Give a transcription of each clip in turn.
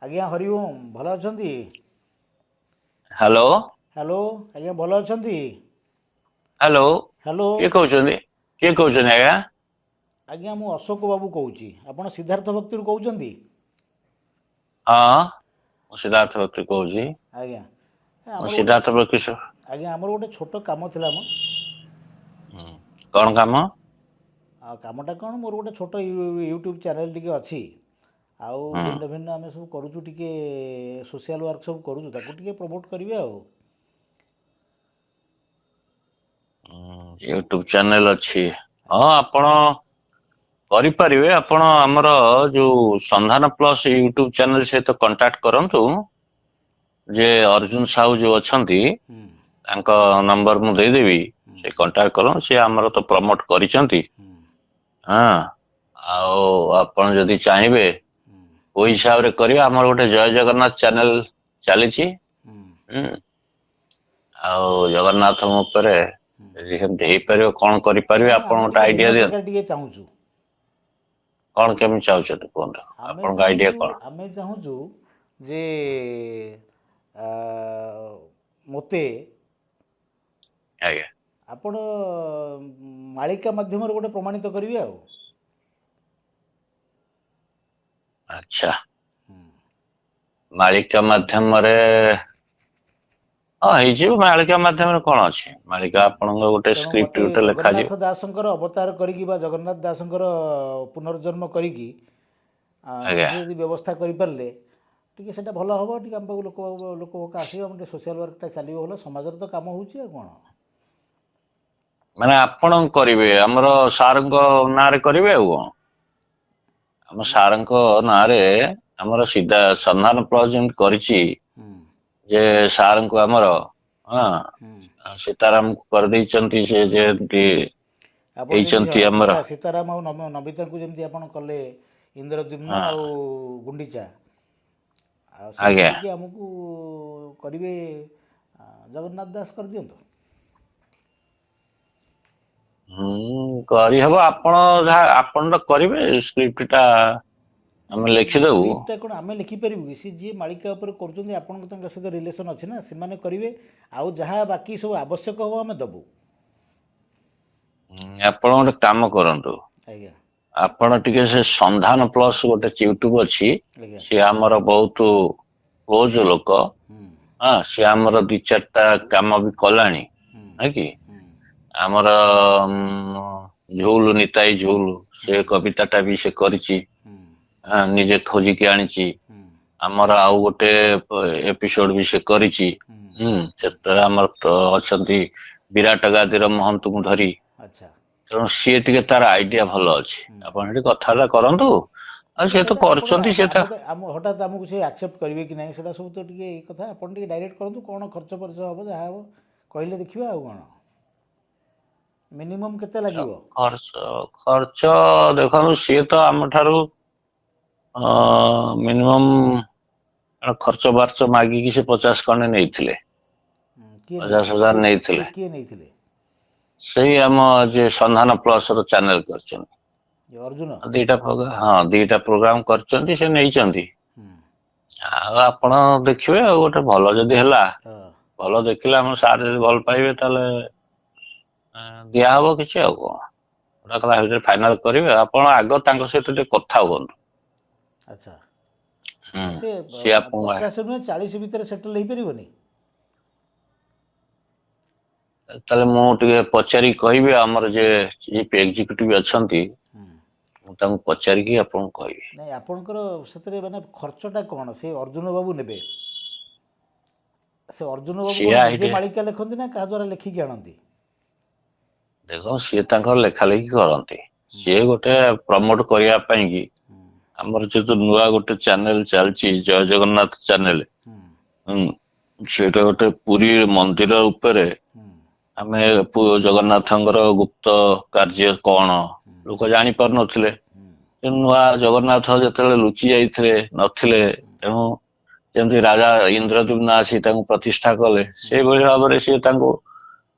ଆଜ୍ଞା ହରି ଓମ୍, ଭଲ ଅଛନ୍ତି? ହ୍ୟାଲୋ। ହ୍ୟାଲୋ ଆଜ୍ଞା, ଭଲ ଅଛନ୍ତି? ହ୍ୟାଲୋ। ହ୍ୟାଲୋ। କିଏ କହୁଛନ୍ତି? କିଏ କହୁଛନ୍ତି ଆଜ୍ଞା? ଆଜ୍ଞା, ମୁଁ ଅଶୋକ ବାବୁ କହୁଛି। ଆପଣ ସିଦ୍ଧାର୍ଥ ଭକ୍ତିରୁ କହୁଛନ୍ତି? ହଁ, ମୁଁ ସିଦ୍ଧାର୍ଥ ବକ୍ତି କହୁଛି। ଆଜ୍ଞା, ଏ ମୁଁ ଆମର ଗୋଟେ ସିଦ୍ଧାର୍ଥ ବକ୍ତି। ଆଜ୍ଞା, ଆମର ଗୋଟେ ଛୋଟ କାମ ଥିଲା ମ। ହୁଁ, କଣ କାମ? ଆଉ କାମଟା କଣ, ମୋର ଗୋଟେ ଛୋଟ ୟୁଟ୍ୟୁବ୍ ଚ୍ୟାନେଲ୍ ଟିକେ ଅଛି। ଆଉ ହୁଁ ଭିନ୍ନ ଭିନ୍ନ ଆମେ ସବୁ କରୁଛୁ ଟିକେ, ସୋସିଆଲ୍ ୱାର୍କ ସବୁ କରୁଛୁ, ତାକୁ ଟିକେ ପ୍ରମୋଟ୍ କରିବେ ଆଉ। ୟୁଟ୍ୟୁବ ଚ୍ୟାନେଲ ଅଛି? ହଁ, ଆଜ୍ଞା। ଆପଣ କରିପାରିବେ। ଆପଣ ଆମର ଯୋଉ ସନ୍ଧାନ ପ୍ଲସ ୟୁଟ୍ୟୁବ ଚ୍ୟାନେଲ ସହିତ କଣ୍ଟାକ୍ଟ କରନ୍ତୁ। ଯେ ଅର୍ଜୁନ ସାହୁ ଯୋଉ ଅଛନ୍ତି, ହୁଁ ତାଙ୍କ ନମ୍ବର ମୁଁ ଦେଇଦେବି, ସେ କଣ୍ଟାକ୍ଟ କରନ୍ତୁ। ସିଏ ଆମର ତ ପ୍ରମୋଟ କରିଛନ୍ତି। ହୁଁ ହଁ, ଆଉ ଆପଣ ଯଦି ଚାହିଁବେ ହୁଁ କୋଉ ହିସାବରେ କରିବେ, ଆମର ଗୋଟେ ଜୟ ଜଗନ୍ନାଥ ଚ୍ୟାନେଲ ଚାଲିଛି। ହୁଁ ହୁଁ, ଆଉ ଜଗନ୍ନାଥଙ୍କ ଉପରେ ଯଦି ସେମିତି ହେଇପାରିବ, କଣ କରିପାରିବେ ନା ନା, ଆପଣ ଆମେ ଗୋଟେ ଟିକେ ଆଇଡିଆ ଭିନ୍ନ ଦିଅନ୍ତୁ। ପ୍ରକାର ଟିକେ ଚାହୁଁଛୁ। କଣ କେମିତି ଚାହୁଁଛନ୍ତି କୁହନ୍ତୁ? ଆମେ ଆପଣଙ୍କ ଆଇଡିଆ ଚାହୁଁଛୁ, କଣ? ଆମେ ଚାହୁଁଛୁ ଯେ ମୋତେ ଆଜ୍ଞା। ଆପଣ ମାଳିକା ମାଧ୍ୟମରେ ଗୋଟେ ପ୍ରମାଣିତ କରିବେ ଆଉ। ଆଚ୍ଛା, ମାଳିକା ମାଧ୍ୟମରେ? ହଁ, ହେଇଯିବ। ମାଳିକା ମାଧ୍ୟମରେ କଣ ଅଛି, ମାଳିକା ଆପଣଙ୍କ ଗୋଟେ ତେଣୁ ସ୍କ୍ରିପ୍ଟ ମୋତେ ଗୋଟେ ଜଗନ୍ନାଥ ଲେଖାଯିବ। ଦାସଙ୍କର ଅବତାର କରିକି ବା ଜଗନ୍ନାଥ ଦାସଙ୍କର ପୁନର୍ଜନ୍ମ କରିକି ଆଜ୍ଞା। କିଛି ଯଦି ବ୍ୟବସ୍ଥା କରିପାରିଲେ ଟିକେ ସେଇଟା ଭଲ ହେବ। ଟିକେ ଆମ ପାଖକୁ ଲୋକ ଲୋକ ଆସିବେ, ଆମର ଟିକେ ସୋସିଆଲ୍ ୱାର୍କଟା ଚାଲିବ ଭଲ। ସମାଜରେ ତ କାମ ହେଉଛି, ଆଉ କ'ଣ? ମାନେ ଆପଣ କରିବେ, ଆମର ସାରଙ୍କ ନାଁରେ କରିବେ ଆଉ କଣ? ଆମ ସାରଙ୍କ ନାଁରେ, ଆମର ସିଧା ସନ୍ଧାନ ପ୍ଲସ ଯେମିତି କରିଛି ହୁଁ ଯେ ସାରଙ୍କୁ ଆମର, ହଁ, ହୁଁ ସୀତାରାମକୁ କରିଦେଇଛନ୍ତି, ସେ ଯେମିତି ଆପଣ ଯେମିତି, ହେଇଛନ୍ତି ହଁ, ଆମର। ସୀତାରାମ ଆଉ ନବିତାଙ୍କୁ ଯେମିତି ଆପଣ କଲେ ଇନ୍ଦ୍ରଦ୍ୟୁମ୍ନ ହଁ ଆଉ ଗୁଣ୍ଡିଚା, ଆଉ ସେମିତି ଆଜ୍ଞା। ଟିକେ ଆମକୁ କରିବେ, ଜଗନ୍ନାଥ ଦାସ କରିଦିଅନ୍ତୁ। ହୁଁ, କରିହବ। ଆପଣ ଯାହା ଆପଣ ତ କରିବେ, ସ୍କ୍ରିପ୍ଟ ଟା ଆମେ ଲେଖିଦବୁ। ସ୍କ୍ରିପ୍ଟଟା କ'ଣ ଆମେ ଲେଖିପାରିବୁ କି? ସେ ଯିଏ ମାଳିକା ଉପରେ କରୁଛନ୍ତି, ଆପଣଙ୍କ ତାଙ୍କ ସହିତ ରିଲେସନ୍ ଅଛି ନା, ସେମାନେ କରିବେ। ଆଉ ଯାହା ବାକି ସବୁ ଆବଶ୍ୟକ ହେବ ଆମେ ଦେବୁ। ଆପଣ ଗୋଟେ କାମ କରନ୍ତୁ। ଆଜ୍ଞା। ଆପଣ ଟିକେ ସେ ସନ୍ଧାନ ପ୍ଲସ ଗୋଟେ ୟୁଟ୍ୟୁବ ଅଛି। ଆଜ୍ଞା। ସିଏ ଆମର ବହୁତ କ୍ଲୋଜ ଲୋକ। ହୁଁ ହଁ, ସିଏ ଆମର ଦି ଚାରିଟା କାମ ବି କଲାଣି। ହୁଁ ହଁ କି ହୁଁ ଆମର ଝୁଲୁ ନିତାଇ ଝୁଲୁ, ସେ କବିତା ଟା ବି ସେ କରିଛି। ହୁଁ ହଁ, ନିଜେ ଖୋଜିକି ଆଣିଛି। ହୁଁ ଆମର ଆଉ ଗୋଟେ ଏପିସୋଡ ବି ସେ କରିଛି। ହୁଁ ହୁଁ, ସେଥିରେ ଆମର ତ ଅଛନ୍ତି ବିରାଟ ଗାଦିର ମହନ୍ତଙ୍କୁ ଧରି। ଆଚ୍ଛା। ତେଣୁ ସିଏ ଟିକେ ତାର ଆଇଡିଆ ଭଲ ଅଛି। ଆପଣ ସେଠି କଥାବାର୍ତ୍ତା କରନ୍ତୁ। ଆଉ ନା, ସିଏ ତ ସେଇଟା ଆପଣ କରୁଛନ୍ତି, ଆମେ ସିଏ ତ ଆମେ ତ ଆମ ହଠାତ୍ ଆମକୁ ସେ ଆକ୍ସେପ୍ଟ କରିବେ କି ନାହିଁ, ସେଇଟା ସବୁ ତ ଟିକେ ଏଇ କଥା ଆପଣ ଟିକେ ଡାଇରେକ୍ଟ କରନ୍ତୁ। କ'ଣ ଖର୍ଚ୍ଚ ଫର୍ଚ୍ଚ ହେବ, ଯାହା ହେବ କହିଲେ ଦେଖିବା, ଆଉ କ'ଣ ମିନିମମ୍ କେତେ ଲାଗିବ? ଖର୍ଚ୍ଚ ଦେଖନ୍ତୁ, ସିଏ ତ ଆମ ଠାରୁ ମିନିମମ୍ ଖର୍ଚ୍ଚ ବାର୍ଚ୍ଚ ମାଗିକି ସେ 50 ଖଣ୍ଡେ ନେଇଥିଲେ। କିଏ ପଚାଶ ନେଇଥିଲେ? ହଜାର କିଏ ନେଇଥିଲେ। କିଏ କିଏ ନେଇଥିଲେ? ସେଇ ଆମ ଯେ ସନ୍ଧାନ ପ୍ଲସ ର ଚ୍ୟାନେଲ କରିଛନ୍ତି। ଏ ଅର୍ଜୁନ? ଦିଟା ପ୍ରୋଗ୍ରାମ, ହଁ, ଦିଟା ପ୍ରୋଗ୍ରାମ କରିଛନ୍ତି, ସେ ନେଇଛନ୍ତି। ହୁଁ ଆଉ ଆପଣ ଦେଖିବେ, ଆଉ ଗୋଟେ ଭଲ ଯଦି ହେଲା, ହଁ ଭଲ ଦେଖିଲେ, ଆମ ସାର୍ ଯଦି ଭଲ ପାଇବେ, ତାହେଲେ ଦିଆହବ କିଛି, ଆଉ କଣ? ଗୋଟା କଥା ଭିତରେ ଫାଇନାଲ କରିବେ। ଆପଣ ଆଗ ତାଙ୍କ ସହିତ ଟିକେ କଥା ହୁଅନ୍ତୁ। ଆଚ୍ଛା। ହୁଁ ସେ ସିଏ ଆପଣଙ୍କ 50 ନୁହେଁ, 40 ଭିତରେ ସେଟଲ୍ ହେଇପାରିବନି? ତାହେଲେ ମୁଁ ଟିକେ ପଚାରିକି କହିବି। ଆମର ଯେ ଚିଫ ଏକ୍ଜିକ୍ୟୁଟିଭ ଅଛନ୍ତି, ହୁଁ ମୁଁ ତାଙ୍କୁ ପଚାରିକି ଆପଣଙ୍କୁ କହିବି। ନାଇଁ, ଆପଣଙ୍କର ସେଥିରେ ମାନେ ଖର୍ଚ୍ଚଟା କ'ଣ ସେ ଅର୍ଜୁନ ବାବୁ ନେବେ? ସେ ଅର୍ଜୁନ ବାବୁ ସିଏ କ'ଣ ନିଜେ ଆଇଡିଆ ମାଳିକା ଲେଖନ୍ତି ନା କାହା ଦ୍ୱାରା ଲେଖିକି ଆଣନ୍ତି? ଦେଖ, ସିଏ ତାଙ୍କର ଲେଖା ଲେଖି କରନ୍ତି। ସିଏ ଗୋଟେ ପ୍ରମୋଟ କରିବା ପାଇଁ କି ହୁଁ ଆମର ଯେହେତୁ ନୂଆ ଗୋଟେ ଚ୍ୟାନେଲ ଚାଲିଛି, ଜୟ ଜଗନ୍ନାଥ ଚ୍ୟାନେଲ। ହୁଁ ହୁଁ, ସେଇଟା ଗୋଟେ ପୁରୀ ମନ୍ଦିର ଉପରେ। ହୁଁ ଆମେ ଜଗନ୍ନାଥଙ୍କର ଗୁପ୍ତ କାର୍ଯ୍ୟ କଣ, ଲୋକ ଜାଣି ପାରୁନଥିଲେ। ହୁଁ ତେଣୁ ନୂଆ ଜଗନ୍ନାଥ ଯେତେବେଳେ ଲୁଚି ଯାଇଥିଲେ, ନଥିଲେ, ତେଣୁ ଯେମିତି ରାଜା ଇନ୍ଦ୍ରଦ୍ୟୁମ୍ନ ଆସି ତାଙ୍କୁ ପ୍ରତିଷ୍ଠା କଲେ, ସେଇଭଳି ଭାବରେ ସିଏ ତାଙ୍କୁ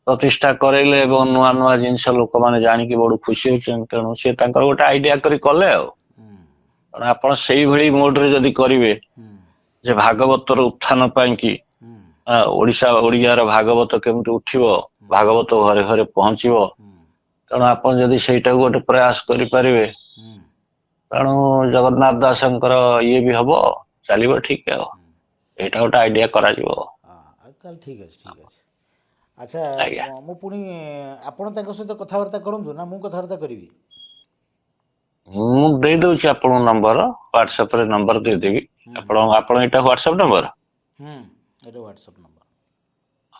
ପ୍ରତିଷ୍ଠା କରେଇଲେ ଏବଂ ନୂଆ ନୂଆ ଜିନିଷ ଲୋକମାନେ ଜାଣିକି ବଡ ଖୁସି ହଉଛନ୍ତି। ତେଣୁ ସିଏ ତାଙ୍କର ଗୋଟେ ଆଇଡିଆ କରି କଲେ ଆଉ। ହୁଁ ତେଣୁ ଆପଣ ସେଇଭଳି ମୋଡରେ ଯଦି କରିବେ, ହୁଁ ଯେ ଭାଗବତର ଉତ୍ଥାନ ପାଇଁ କି ହୁଁ ଓଡିଶା ଓଡିଆର ଭାଗବତ କେମିତି ଉଠିବ, ଭାଗବତ ଘରେ ଘରେ ପହଞ୍ଚିବ। ହୁଁ ତେଣୁ ଆପଣ ଯଦି ସେଇଟାକୁ ଗୋଟେ ପ୍ରୟାସ କରିପାରିବେ, ହୁଁ ତେଣୁ ଜଗନ୍ନାଥ ଦାସଙ୍କର ଇଏ ବି ହବ, ଚାଲିବ ଠିକ। ଆଉ ଏଇଟା ଗୋଟେ ଆଇଡିଆ କରାଯିବ। ହଁ, ଆଉ ତାହେଲେ ଠିକ୍ ଅଛି, ଠିକ୍ ଅଛି। ଆଚ୍ଛା, ଆଜ୍ଞା। ମୁଁ ପୁଣି ଆପଣ ତାଙ୍କ ସହିତ କଥାବାର୍ତ୍ତା କରନ୍ତୁ ନା ମୁଁ କଥାବାର୍ତ୍ତା କରିବି? ମୁଁ ଦେଇଦଉଛି ଆପଣଙ୍କ ନମ୍ବର, ହ୍ୱାଟ୍ସଆପ ରେ ନମ୍ବର ଦେଇଦେବି। ଆପଣ ଆପଣ ଏଇଟା ହ୍ୱାଟ୍ସଆପ ନମ୍ବର? ହୁଁ, ଏଇଟା ହ୍ୱାଟ୍ସଆପ୍ ନମ୍ବର।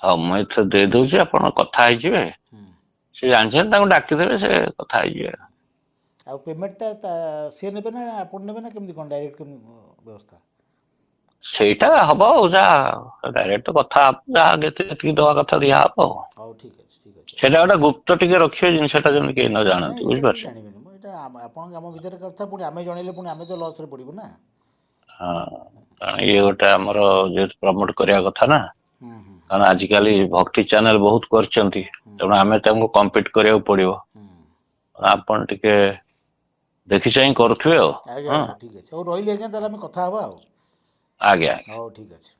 ହଁ, ମୁଁ ଏଥିରେ ଦେଇଦଉଛି, ଆପଣ କଥା ହେଇଯିବେ। ହୁଁ ସେ ଜାଣିଛନ୍ତି, ତାଙ୍କୁ ଡାକିଦେବେ, ସେ କଥା ହେଇଯିବେ। ଆଉ ପେମେଣ୍ଟଟା ସିଏ ନେବେ ନା ଆପଣ ନେବେ ନା କେମିତି କ'ଣ ଡାଇରେକ୍ଟ କେମିତି ବ୍ୟବସ୍ଥା? ସେଇଟା ହବ ଆଉ, ଯାହା ଡାଇରେକ୍ଟ କଥା ହବ, ଯାହା ଯେତିକି ଦବା କଥା ଦିଆହବ ଆଉ। ହଉ, ଠିକ୍ ଅଛି, ଠିକ୍ ଅଛି। ସେଇଟା ଗୋଟେ ଗୁପ୍ତ ଟିକେ ରଖିବେ ଜିନିଷଟା, ଯେମିତି କେହି ନ ନାଇଁ, ଜାଣନ୍ତି। ଏଇଟା କେହି ବୁଝିପାରୁଛନ୍ତି? ଜାଣିବେନି। ମୁଁ ଏଇଟା ଆପଣଙ୍କ ଆମ ଭିତରେ କଥା, ପୁଣି ଆମେ ଜଣେଇଲେ ପୁଣି ଆମେ ତ ଲସ୍ରେ ପଡ଼ିବୁ ନା। ହଁ, କାରଣ ଇଏ ଗୋଟେ ଆମର ଯେହେତୁ ପ୍ରମୋଟ କରିବା କଥା ନା। ହୁଁ ହୁଁ କାରଣ ଆଜିକାଲି ଭକ୍ତି ଚ୍ୟାନେଲ ବହୁତ କରିଛନ୍ତି, ତେଣୁ ଆମେ ତାଙ୍କୁ କମ୍ପିଟ୍ କରିବାକୁ ପଡିବ। ଆପଣ ଟିକେ ଦେଖି ଚାହିଁ କରୁଥିବେ ଆଉ। ଆଜ୍ଞା। ହଁ। ଆଜ୍ଞା, ଠିକ୍ ଅଛି। ହଉ, ରହିଲି ଆଜ୍ଞା, ତାହେଲେ ଆମେ କଥା ହେବା ଆଉ। ଆଜ୍ଞା ଆଜ୍ଞା। ହଉ, ଠିକ୍ ଅଛି।